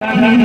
अरे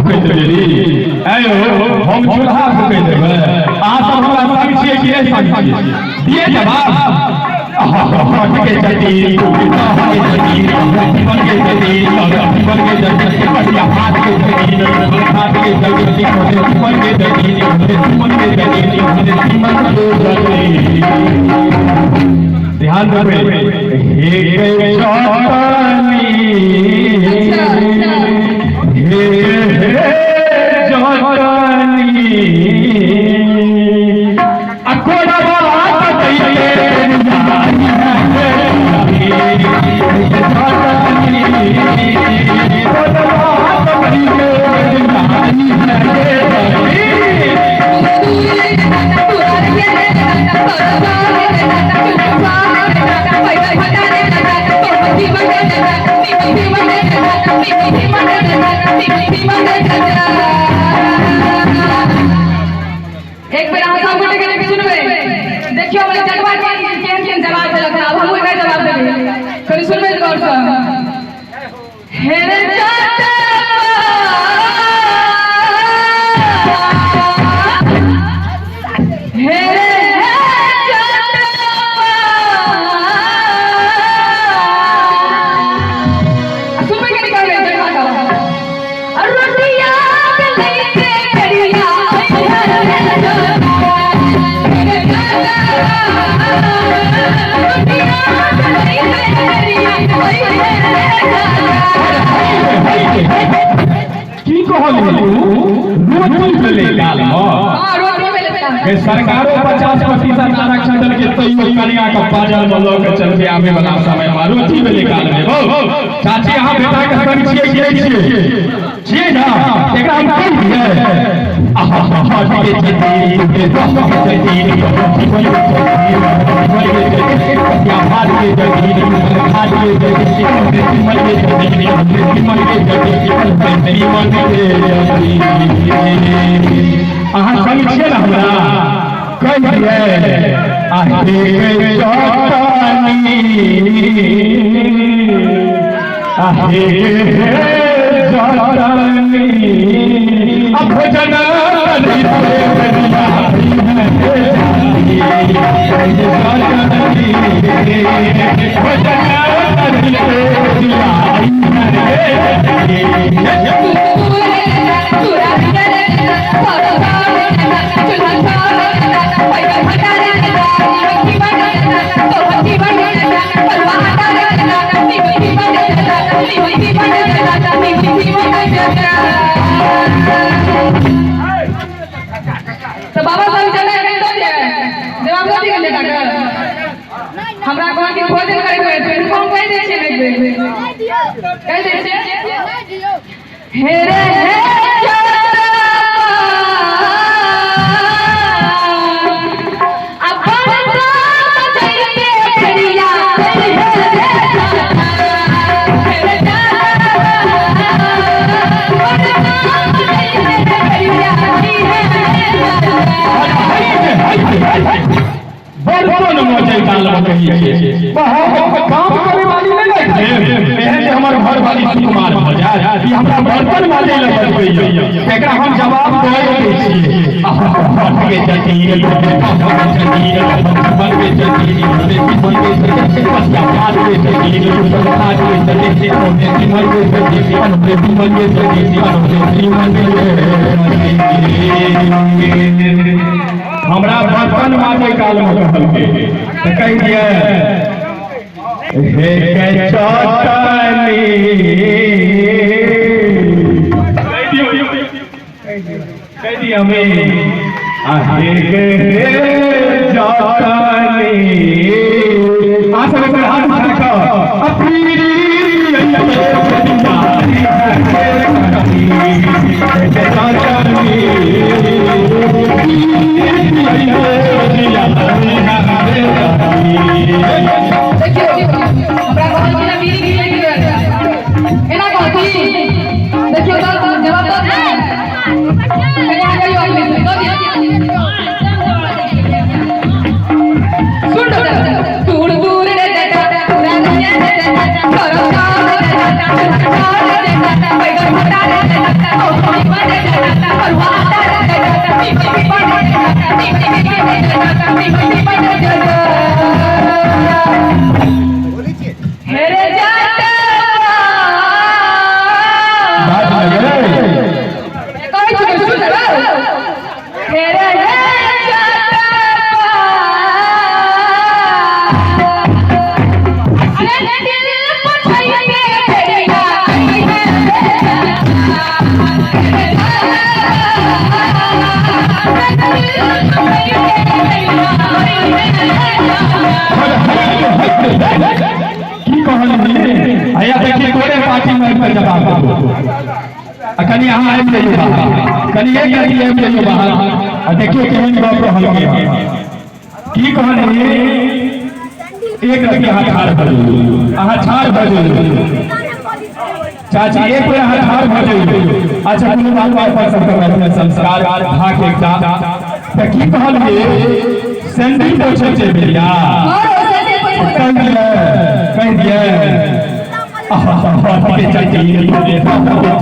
फूकैत गेली। आयो हम चूल्हा फूकैत देबै। अहाँ सब हमरा संग छियै कि नहि संग छियै? दिए जवाब। के जटी के जटी जीवन के जटी जीवन के जटी पटिया हाथ के जटी हाथ के जटी जीवन के जटी जीवन के जटी जीवन के जटी। ध्यान देबै। हे के चटनी हे हे चटनी एक बेर अहाँ सब गोटे के सुनबै। देखियौ हमरा जटवा के केहन केहन जवाब देलक। आब हमहूँ एकर जवाब देबै। कनि सुनबै गौरसँ। हे रे हे रे सुनबै कनि कहबै जटवा का रोटिया लेके करिया की कहली तू? रोटी भेलै गाल में। हाँ, रोटी भेलै। के सरकारो 50% आरक्षण देलकै तैयो कनिया के बाजार में लऽ के चलते आबे वाला समय में रोटी भेलै गाल में। बौ चाची, अहाँ बेटा के संग छियै कि नहि छियै? छियै ना? एकरा हम कहि दियै। आहा के जटी के जटी जीवन के जटी जीवन के जटी पटिया भात के जटी भात के जटी जीवन के जटी जीवन के जटी जीवन के जटी। अहाँ संग छियै ने हमरा? कहि दियै। आहे के चटनी आहे चटनी अब भोजन तो बाबा साहब चला के दो दिया जवाब दो दिया बेटा के। हमरा कहल कि भोजन करे के तो इनको हम कहि दै छियै, नहि कहि दै छियै। हे रे हे बर्तन मजै काल में कही छै बहुत काम करे वाली नहीं ने एहन जे हमर घर वाली सुकुमार भऽ जाय। ई हमरा बर्तन माजै लए बजबैया, एकरा हम जवाब दऽ दै छियै। के जटी जीवन के जटी जीवन के जटी पटिया भात के जटी भात के जटी जीवन के जटी जीवन के जटी जीवन के जटी। हमरा बर्तन माजै काल में कहलकै तऽ कहि दियै। हे के चटनी कहि दियौ हमें। आहे के चटनी आ सब एक हाथ उठा कऽ अपनी देखियौ, हमरा कहल कि ना बीड़ी पीए के एना कहती। देखियौ दऽ जवाब दऽ दियौ। कनि अहाँ कहियौ अपने से दऽ दियौ। सुन दूर दूर रे जटा पूरा दुनिया रे जटा करो काम रे जटा काम रे जटा बैगन भटा रे जटा ओ जीवन की कहलियै? हैया देखिए, तोरे पार्टी में आबि कऽ जवाब देबो। आ कनि अहाँ आबि जइयौ बाहर, कनि एक रति आबि जइयौ बाहर आ देखियौ केहन गप रहल। की कहलियै? एक रति अहाँ ठाढ़ भऽ जइयौ, अहाँ ठाढ़ भऽ जइयौ। चाची, एक बेर अहाँ ठाढ़ भऽ जइयौ। अच्छा, कोनो बात नहि, पर सबके मैथिली संस्कार भाग एकटा। तऽ की कहलियै? सैंडिल पोछे छै बेरिया? कहि दियै, कहि दियै। के चटी के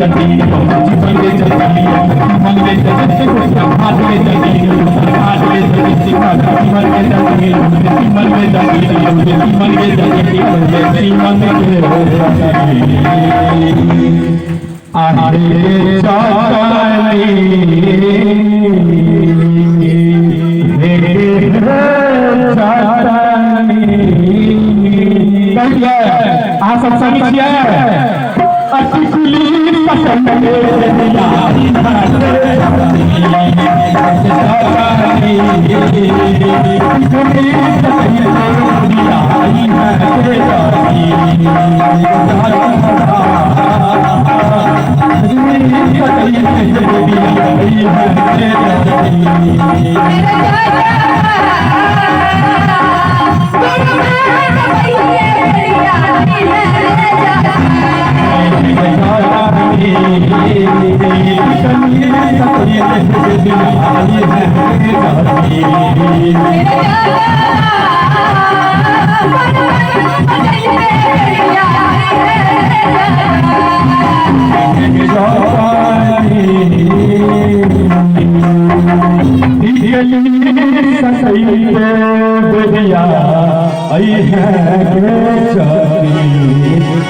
चटी जीवन के चटी, मन के चटी, हाथ के चटी, हाथ के चटी, जीवन के चटी, मन के चटी, मन के चटी, मन के आहे चाली हे चाली। कहिए, अहाँ सब संग छियै? अतिकुली पसंद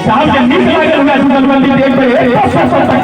साहब के नीक लागल हमरा जुगलबंदी देख।